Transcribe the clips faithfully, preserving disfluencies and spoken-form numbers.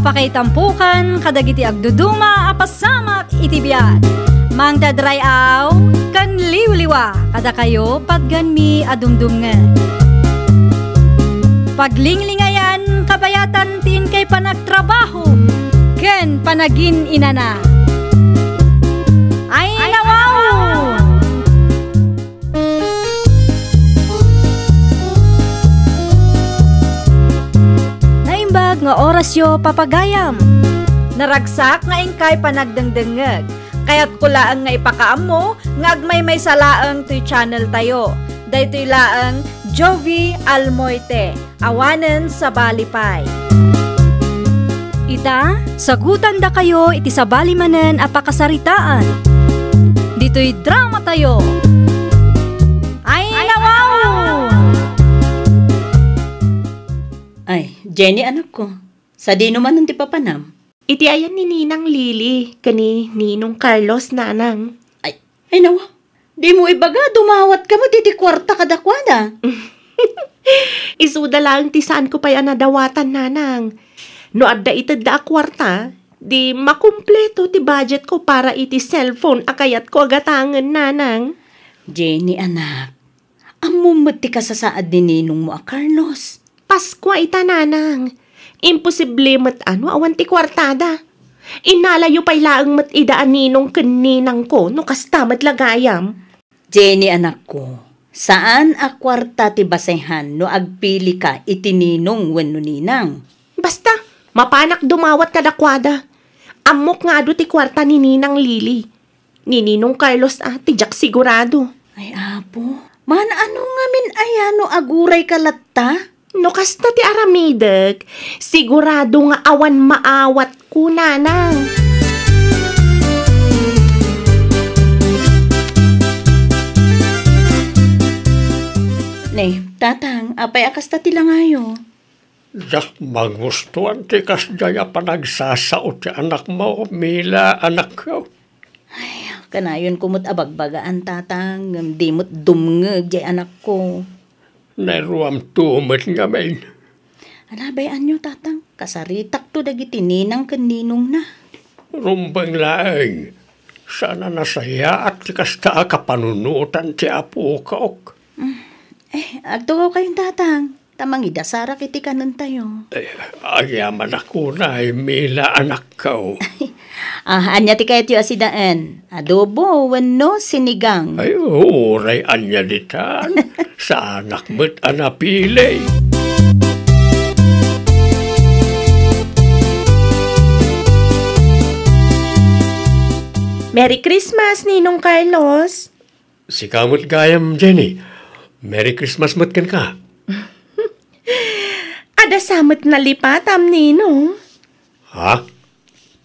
Pakaitampokan kadagiti agduduma a pasamak iti biag. Mangted ray-aw ken liwliwa kadakayo patganmi a dumdumngeg. Paglinglingayan kabayatan ti inkay panagtrabaho ken panagin-inana. Ay, nawaw! Naimbag nga orasyo, papagayam. Naragsak nga inkay panagdengdengngeg. Kayatko laeng nga ipakaammo nga agmaymaysa laeng toy channel tayo. Daytoy laeng Jovi Almoite. Awanen sabali pay. Ita, sagutandakayo iti sabali manen a pakasaritaan. Ditoy drama tayo. Ay, nawaw! Ay, Jenny, anakko, sadino manen ti papanam? Iti ayan ni Ninang Lily ken ni Ninong Carlos, nanang. Ay, ay, nawa. Dimo ibaga, dumawatka met iti kuarta kadakuada. Isuda laeng ti saanko pay a nadawatan, nanang. No adda itedda a kuarta, di makumpleto ti budgetko para iti cellphone a kayatko a gatangen, nanang. Jenny, anak, ammom met ti kasasaad ni ninongmo a Carlos. Paskua ita, nanang. Imposible met a no awan ti kuartada. Innalayo pay laeng met ida a ninong ken ninangko no kasta met la gayam. Jenny, anakko, saan a kuarta ti basehan no agpilika iti ninong wenno ninang. Basta, mapanak dumawat kadakuada. Ammok nga adu ti kuarta ni Ninang Lily. Ni Ninong Carlos a, ti diak sigurado. Ay, Apo, maan-ano ngamin aya no agurayka latta? No kasta ti aramidek, sigurado nga awan maawatko, nanang. Ne, tatang, apay a kasta ti langayo? Diak magustuan ti kasdiay a panagsasao ti anakmo, Mila, anakko. Ay, kanayonko met a bagbagaan, tatang, ngem di met dumngeg diay anakko. Nairuamto met ngamin. Alabay-anyo, tatang, kasaritakto dagiti ninang ken ninongna. Rumbeng laeng, saan a nasayaat ti kasta a kapanunotan ti apokok. Mm. Eh, agtugaw kayon, tatang. Ta mangidasarak iti kanentayo. Eh, agyamanak unay, Mila, anakko. Ah, ania ti kayatyo a sidaen? Adobo wenno sinigang? Ay, uray ania ditan. Saanak met a napili. Merry Christmas, Ninong Carlos! Sika met gayam, Jenny. Merry Christmas met kenka. Adda sa met nalipatam, Ninong. Ha?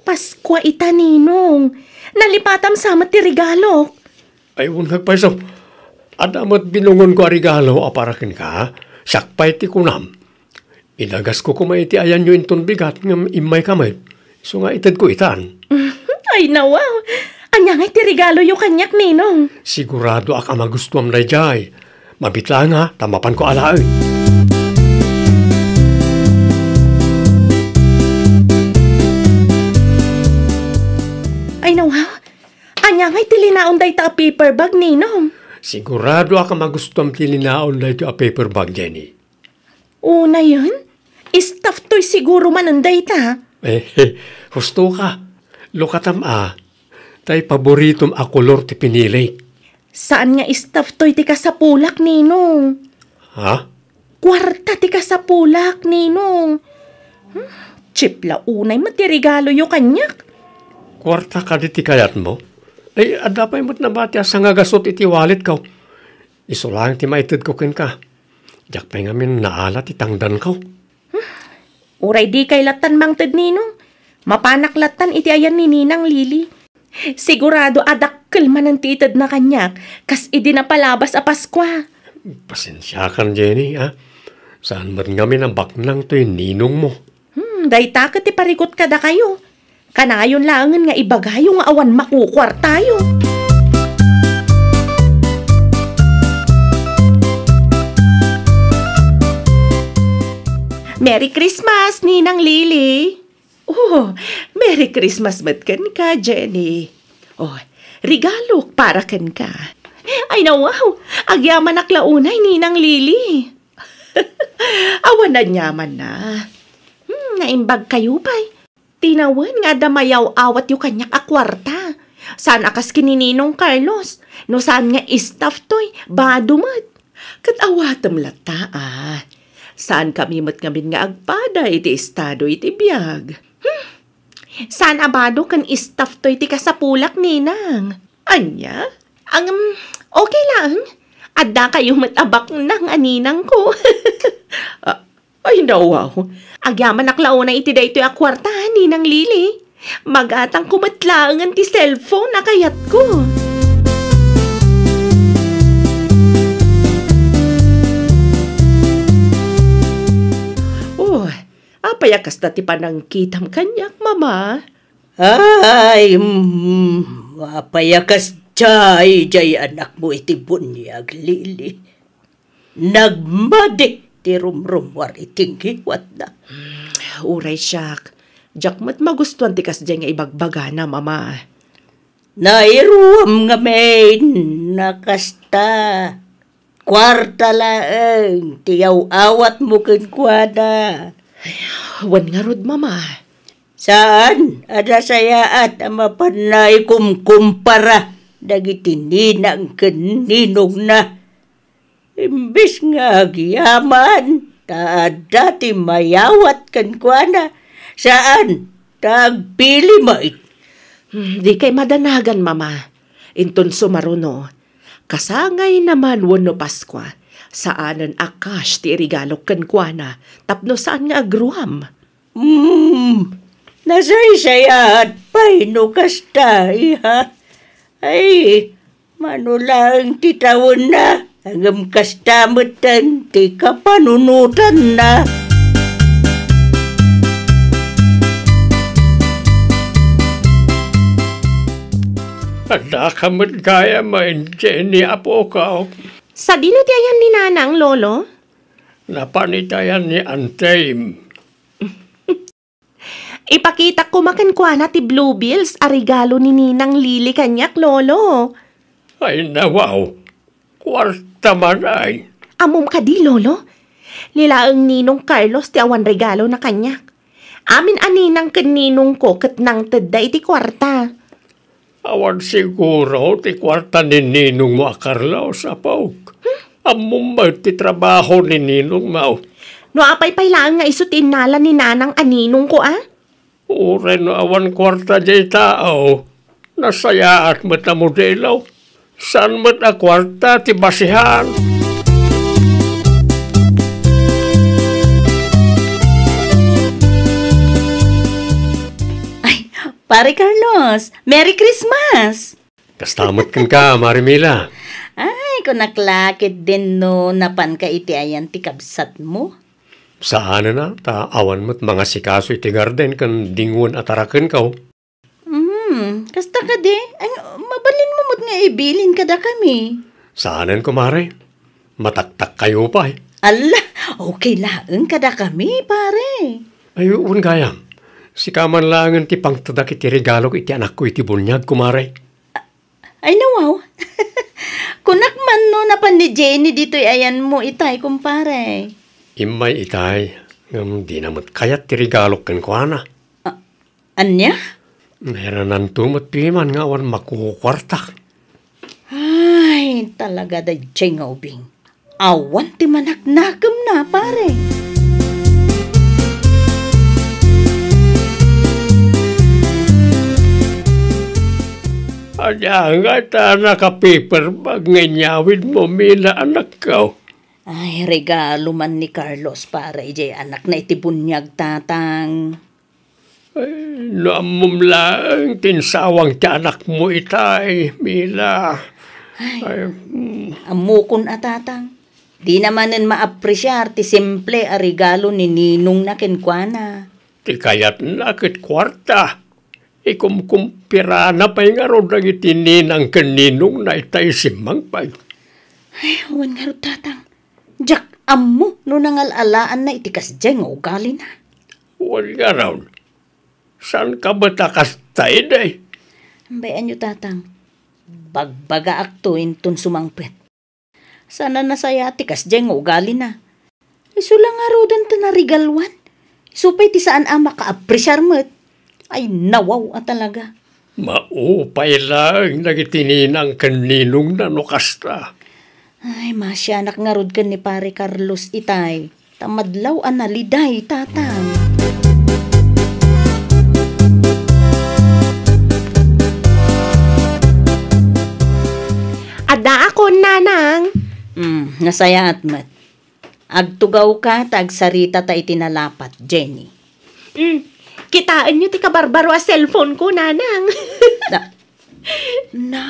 Paskua ita, Ninong. Nalipatam sa met ti regalok. Ay, wen, agpayso. Adda met binungonko a regalo a para kenka. Siak pay ti kunam. Idagasko koma iti ayanyo inton bigat ngem immayka met. Isu nga itedko itan. Ay, nawaw! Ania ngay ti regaloyo kaniak, Ninong? Siguradoak a magustuam daydiay. Mabiit laeng, ha, ta mapanko alaen. Ay, nawaw! Ania ngay ti linaon dayta a paper bag, Ninong? Siguradoak a magustuam ti linaon daytoy a paper bag, Jenny. Unayen, stuffed toy siguro manen dayta. Eh, husto ka. Lukatam a, tay paboritom a kolor ti pinilik. Saan nga stuffed toy ti kasapulak, Ninong. Ha? Kuarta ti kasapulak, Ninong. Hmm, cheap la unay met ti regaloyo kaniak. Kuarta kadi ti kayatmo? Ay, adda pay met nabati a sangagasut iti walletko. Isu laeng ti maitedko kenka. Diak pay ngamin naala ti tangdanko. Uray dikay lattan mangted, Ninong. Mapanak lattan iti ayan ni Ninang Lily. Sigurado a dakkel manen ti itedna kaniak, kas idi napalabas a Paskua. Pasensiakan, Jenny, a. Saan met ngamin a baknang toy ninongmo. Hmm, dayta ket ti parikut kadakayo. Kanayon laengen nga ibagayo nga awan makukuartayo. Merry Christmas, Ninang Lily! Oh, Merry Christmas met kenka, Jenny. Oh, regalok para kenka. Ay, nawaw! Agyamanak la unay, Ninang Lily. Awan aniamanna. Hmm, naimbag kayo pay. Tinawen nga adda mayaw-awatyo kaniak a kuarta. Saan a kas ken ni Ninong Carlos. No saan nga staff toy, bado met. Ket awatem latta, a. Saankami met ngamin nga agpada iti estado iti biag. Hmm. Saan a bado ken staff toy ti kasapulak, Ninang. Ania? Ngem, okay laeng. Adda kayo met a baknang a ninangko. Ah, Ay, nawaw. Agyamanak la unay iti daytoy a kuarta, Ninang Lily. Magatangko met laengen ti cellphone a kayatko. Oh, apay a kasta ti panangkitam kaniak, Mama? Ay, mm, apay a kasta idiay anakmo iti buniag, Lily? Nagmadi ti rumrummuar iti ngiwatna. Hmm, uray siak. Diak met magustuan ti kasdiay nga ibagbagana, Mama. Nairuam ngamin a kasta. Kuarta laeng ti yaw-awatmo kenkuana. Wen ngarud, Mama. Saan a nasayaat a mapanna ikumkumpara dagiti ninang ken ninongna. Imbes nga agyaman, ta adda ti mayawat kenkuana, saan ta agpili met. Hmm, dikay madanagan, Mama. Inton sumaruno, kasangayna man wenno Paskua, saanen a cash ti iregalok kenkuana tapno saan nga agruam. Hmm, nasaysayaat pay no kasta, iha. Ay, mano laeng ti tawenna, ngem kasta metten ti kapanunotanna. Addaka met gayam, Jenny, apok. Sadino ti ayan ni Nanang, Lolo? Napan iti ayan ni Antem. Ipakitak koma kenkuana ti bluebills a regalo ni Ninang Lily kaniak, Lolo. Ay, nawaw. Kuarta man ay. Ammom kadi, Lolo? Ni laeng Ninong Carlos ti awan regalona kaniak. Amin a ninang ken ninongko ket nangtedda iti kuarta. Awan siguro ti kuarta ni ninongmo a Carlos, apok. Hmm? Ammom met ti trabaho ni ninongmo. No apay pay laeng nga isu ti innala ni nanang a ninongko, a? Uray no awan kuarta diay tao, nasayaat met a modelo. Saan met a kuarta ti basihan? Ay, Pare Carlos, Merry Christmas! Kasta met kenka, Mare Mila. Ay, kunak la ketdin no napanka iti ayan ti kabsatmo. Saanen a, ta awan met mangasikaso iti garden ken dingwen a tarakenko. Hmm, kasta kadi? Ay, mabalinmo met nga ibilin kadakami. Saanen, kumare. Mataktakkayo pay. Alla, okay laeng kadakami, pare. Ay, wen gayam. Sika man laengen ti pangtedak iti regalok iti anakko iti buniag, kumare. Ay, nawaw. Kunak man no napan ni Jenny ditoy ayanmo itay, kumpare. Immay itay, ngem dina met kayat ti regalok kenkuana. A-, ania? Nayarananto met piman nga awan makukuartak. Ay, talaga daydiay nga ubing. Awan ti manaknakemna, pare. Ania nga ta nakapaperbag nga inyawidmo, Mila, anakko? Ay, regalo man ni Carlos para idiay anakna iti buniag, Tatang. Ay, no ammom laeng ti insawang ti anakmo itay, Mila. Ay, Ay, mm. Ammokon a, Tatang. Dina manen maapresiar ti simple a regalo ni ninongna kenkuana. Ti kayatna ket kuarta. Ikumkumpirana pay ngarud dagiti ninang ken ninongna itay simmangpet. Ay, wen ngarud, Tatang. Diak ammo no nangal-alaanna iti kasdiay nga ugalina. Wen ngarud, Saan ka met a kasta idi? Bay-anyo, Tatang. Bagbagaakto inton sumangpet. Saan a nasayaat ti kasdiay nga ugalina. Isu la ngaruden ti narigaluan. Isu pay ti saan a makaapresiar met. Ay, nawaw a talaga. Maupay laeng dagiti ninang ken ninongna no kasta. Ay, masianak ngarud ken ni Pare Carlos itay. Ta madlaw a naliday, Tatang. Addaakon, Nanang. Hmm, nasayaat met. Agtugawka ta agsaritata iti nalapat, Jenny. Hmm, kitaenyo ti kabarbaro a cellphone ko, Nanang. Na, na?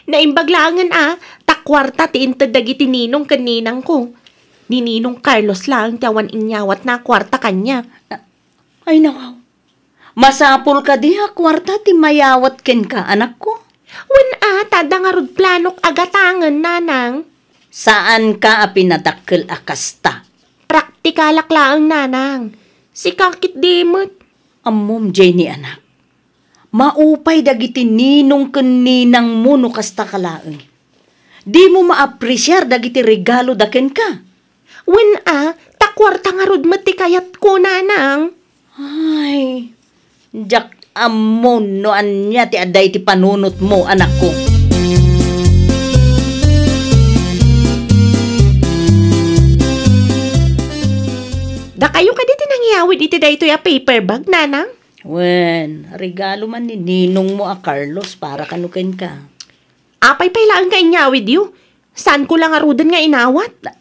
Naimbag laengen a, ta kuarta ti inted dagiti ninong ken ninangko. Ni Ninong Carlos laeng ti awan inyawatna a kuarta kaniak. Ay, nawaw. Masapul kadi a kuarta ti mayawat kenka, anakko? Wen a, ta adda ngarud planok a gatangen, Nanang. Saanka a pinadakkel a kasta. Praktikalak laeng, Nanang. Sika ketdi met. Ammom, Jenny, anak. Maupay dagiti ninong ken ninangmo no kasta ka laeng. Dimo maapresiar dagiti regaloda kenka. Wen a, ta kuarta ngarud met ti kayatko, Nanang. Ay, diak ammo no ania ti adda iti panunotmo, anakko. Dakayo kadi ti nangyawid iti daytoy a paper bag, Nanang? Wen, regalo man ni ninongmo a Carlos para kano kenka. Apay pay laeng nga inyawidyo? Saanko la ngaruden nga inawat?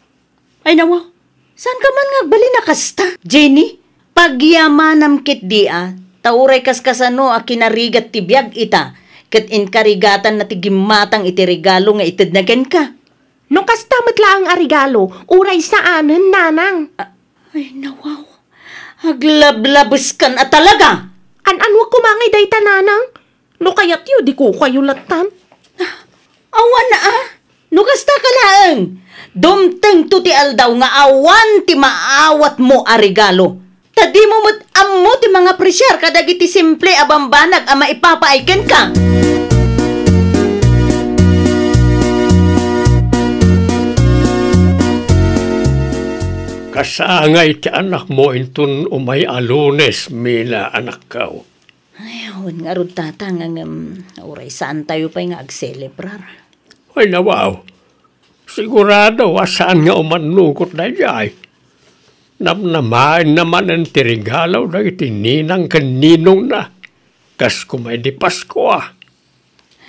Ay, nawa, saanka man nga agbalin a kasta, Jenny? Pagyamanam ketdi a, ta uray kaskasano a kinarigat ti biag ita, ket inkarigatanna ti gimmatang iti regalo nga itedna kenka. No kasta met laeng a regalo, uray saanen, Nanang. A-, ay, nawaw. Aglablabeskan a talaga! An-anuak koma ngay dayta, Nanang? No kayatyo, diko kayo lattan. Awan a, no kasta ka laeng, dumtengto ti aldaw nga awan ti maawatmo a regalo. Ta dimo met ammo ti mangapresiar kadagiti simple a bambanag a maipapaay kenka. Kasangay ti anakmo inton umay a Lunes, Mina, anakko. Ay, wen ngarud, Tatang, ngem uray saantayo pay nga agselebrar. Ay, nawaw. Sigurado a saan nga umannugot daydiay. Namnamaenna manen ti regalo dagiti ninang ken ninongna. Kas koma idi Paskua.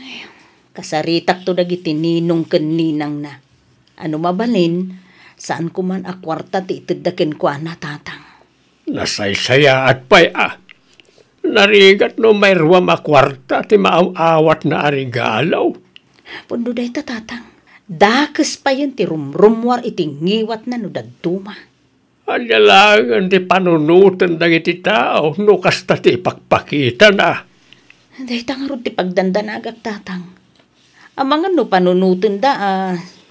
Ay, kasaritakto dagiti ninong ken ninangna. A no mabalin, saan koman a kuarta ti itedda kenkuana, Tatang. Nasaysayaat pay a. Narigat no mayruam a kuarta ti maaw-awatna a regalo. Pudno dayta, Tatang. Dakes payen ti rumrummuar iti ngiwatna no dadduma. Ania laengen ti panunoten dagiti tao no kasta ti ipakpakitana? Dayta ngarud ti pagdandanagak, Tatang. Amangan no panunotenda a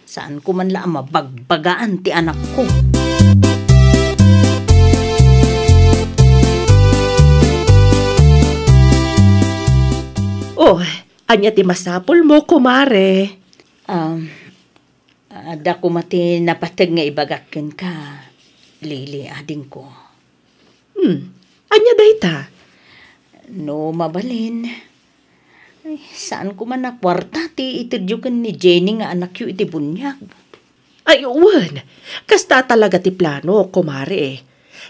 saan koman la a mabagbagaan ti anakko. Oh, ania ti masapulmo, kumare? Um, adda koma ti napateg nga ibagak kenka, Lily, adingko. Hmm, ania dayta? No mabalin, ay, saan koman a kuarta ti itedyo ken ni Jenny nga anakyo iti buniag. Ay, wen, kasta talaga ti plano, kumare.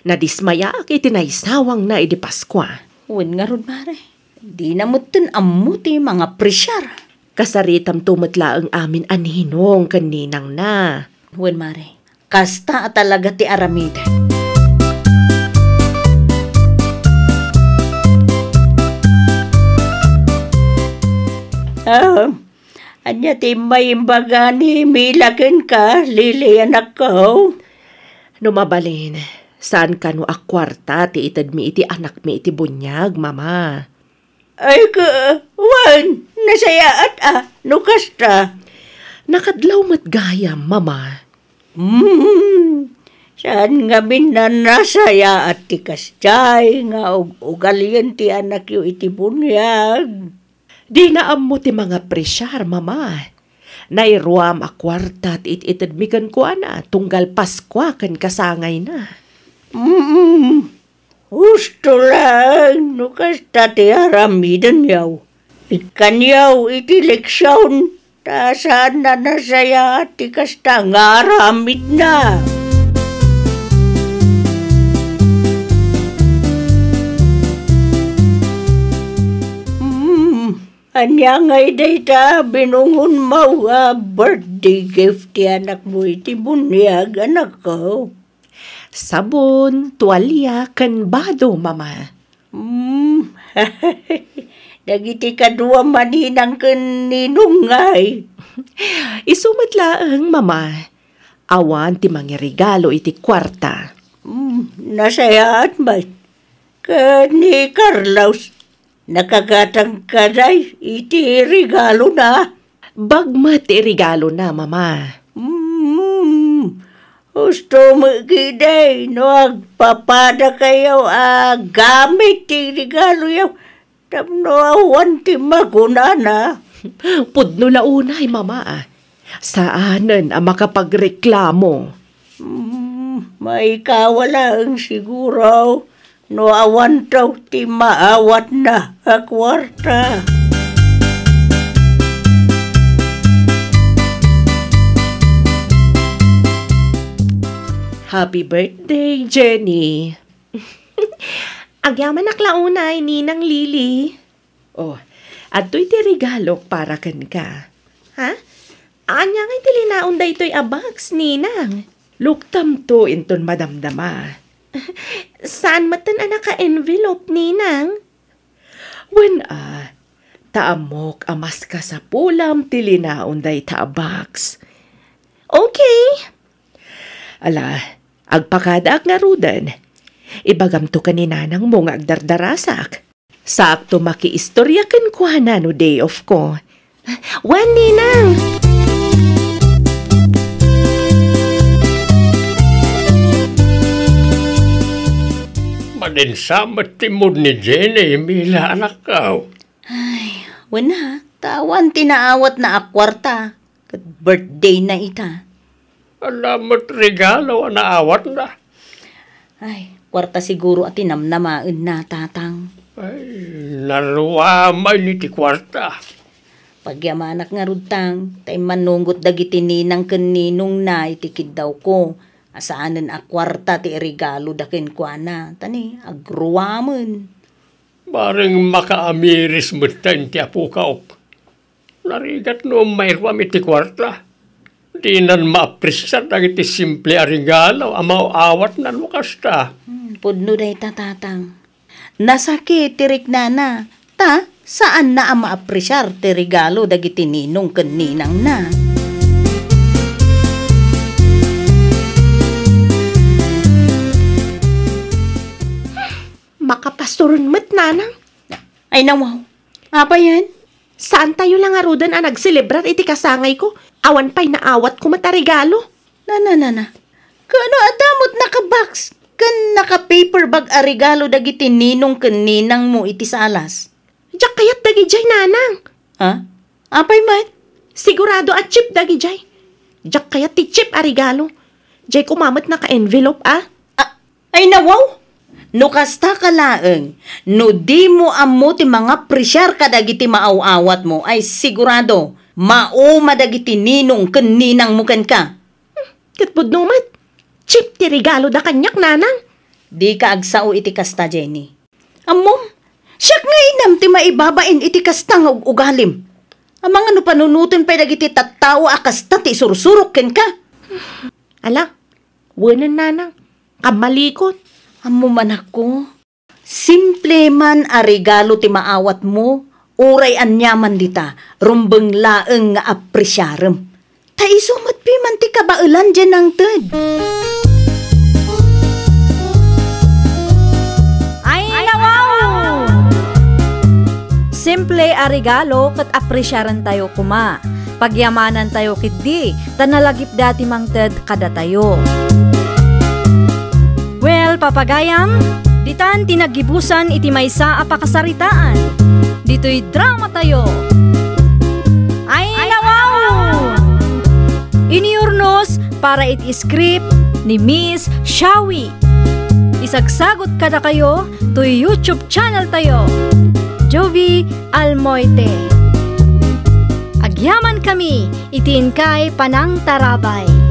Nadismayaak iti naisawangna idi Paskua. Wen ngarud, mare, dina metten ammo ti mangapresiar. Kasaritamto met laeng amin a ninong ken ninangna. Wen, mare. Kasta a talaga ti aramid. Ah, ania ti immay imbaga ni Mila kenka, Lily, anakko? No mabalin, saan kano a kuarta ti itedmi iti anakmi iti buniag, Mama? Ay, ka, wen, nasayaat a, no kasta. Nakadlaw met gayam, Mama. Hmm, Saan ngamin a nasayaat ti kasdiay nga ug-ugalien ti anakyo iti buniag? Dina ammo ti mangapresiar, Mama. Nairuam a kuarta ti it-itedmi kenkuana tunggal Paskua ken kasangayna. Mm. Husto laeng no kasta ti aramidenyo. Ikkanyo iti leksion, ta saan a nasayaat ti kasta nga aramidna. Hmm, ania ngay dayta binungonmo a birthday gift ti anakmo iti buniag, anakko? Sabon, tualia, ken bado, Mama. Hmm. Dagiti kadua a ninang ken ninong ngay? Isu met laeng, Mama. Awan ti mangiregalo iti kuarta. Hmm, nasayaat met. Ken ni Carlos, nakagatang kadi iti regalona? Bag met ti regalona, Mama. Hmm. Husto met ketdi no agpapadakayo a gamit ti regaloyo tapno awan ti makunana. Pudno la unay, Mama. Saanen a makapagreklamo. Hmm, maikawa laeng siguro no awanto ti maawatna a kuarta. Happy birthday, Jenny! Agyamanak la unay, Ninang Lily. Oh, adtoy ti regalok para kenka. Ha? Ania ngay ti linaon daytoy a box, Ninang? Luktamto inton madamdama. Saan metten a naka-envelope, Ninang? Wen a, ta ammok a maskasapulam ti linaon dayta a box. Okay. Ala, agpakadaak ngaruden. Ibagamto ken ni nanangmo nga agdardarasak. Saakto makiistoria kenkuana no day off ko. Wen, Ninang! Madinsa met ti mood ni Jenny, Mila, anakko. Ay, wen a, ta awan ti naawatna a kuarta. Ket birthday na ita. Ania met regalo a naawatna? Ay, kuarta siguro a ti namnamaenna, Tatang. Ay, naruamay ni ti kuarta. Pagyamanak ngarud, Tang, ta immannungot dagiti ninang ken ninongna iti kiddawko a saanen a kuarta ti iregaloda kenkuana, ta ni agruamen. Bareng makaamiris metten ti apokok. Narigat no mairuam iti kuarta. Dinan maapresiar dagiti simple a regalo a maaw-awatna no kasta. Hmm, pudno dayta, Tatang. Nasakit ti riknana, ta saanna a maapresiar ti regalo dagiti ninong ken ninangna. Makapastoren met, Nanang. Ay, nawaw. Apay yen? Saantayo la ngaruden a nagselebrar iti kasangayko? Awan pay naawatko met a regalo. Na, na, na, na. Kaano adda met naka-box ken naka-paper bag a regalo dagiti ninong ken ninangmo iti salas? Diak kayat dagidiay, Nanang. Ha? Apay met? Sigurado a cheap dagidiay. Diak kayat ti cheap a regalo. Diay koma met naka-envelope, a? A-, ay, nawaw! No kastaka laeng, no dimo ammo ti mangapresiar kadagiti maaw-awatmo, ay sigurado, mauma dagiti ninong ken ninangmo kenka. Ket pudno met, cheap ti regaloda kaniak, Nanang. Dika agsao iti kasta, Jenny. Ammom, siak nga inam ti maibabain iti kasta nga ug-ugalim. Amangan no panunoten pay dagiti tattao a kasta ti isursurok kenka. Ala, wenen, Nanang, kammalikon. Ammom, anakko, simple man a regalo ti maawatmo, uray aniaman dita, rumbeng laeng nga apresiarem. Ta isu met piman ti kabaelan diay nangted. Ay, nawaw! Simple a regalo ket apresiarentayo koma. Pagyamanantayo ketdi, ta nalagipda ti mangted kadatayo. Pagayam, ditan ti naggibusan iti maysa a pakasaritaan. Ditoy dramatayo. Ay, nawaw! Iniurnos para iti script ni Miss Shawi. Isagsagot kadakayo toy YouTube channel tayo, Jovi Almoite. Agyaman kami iti inkay panangtarabay.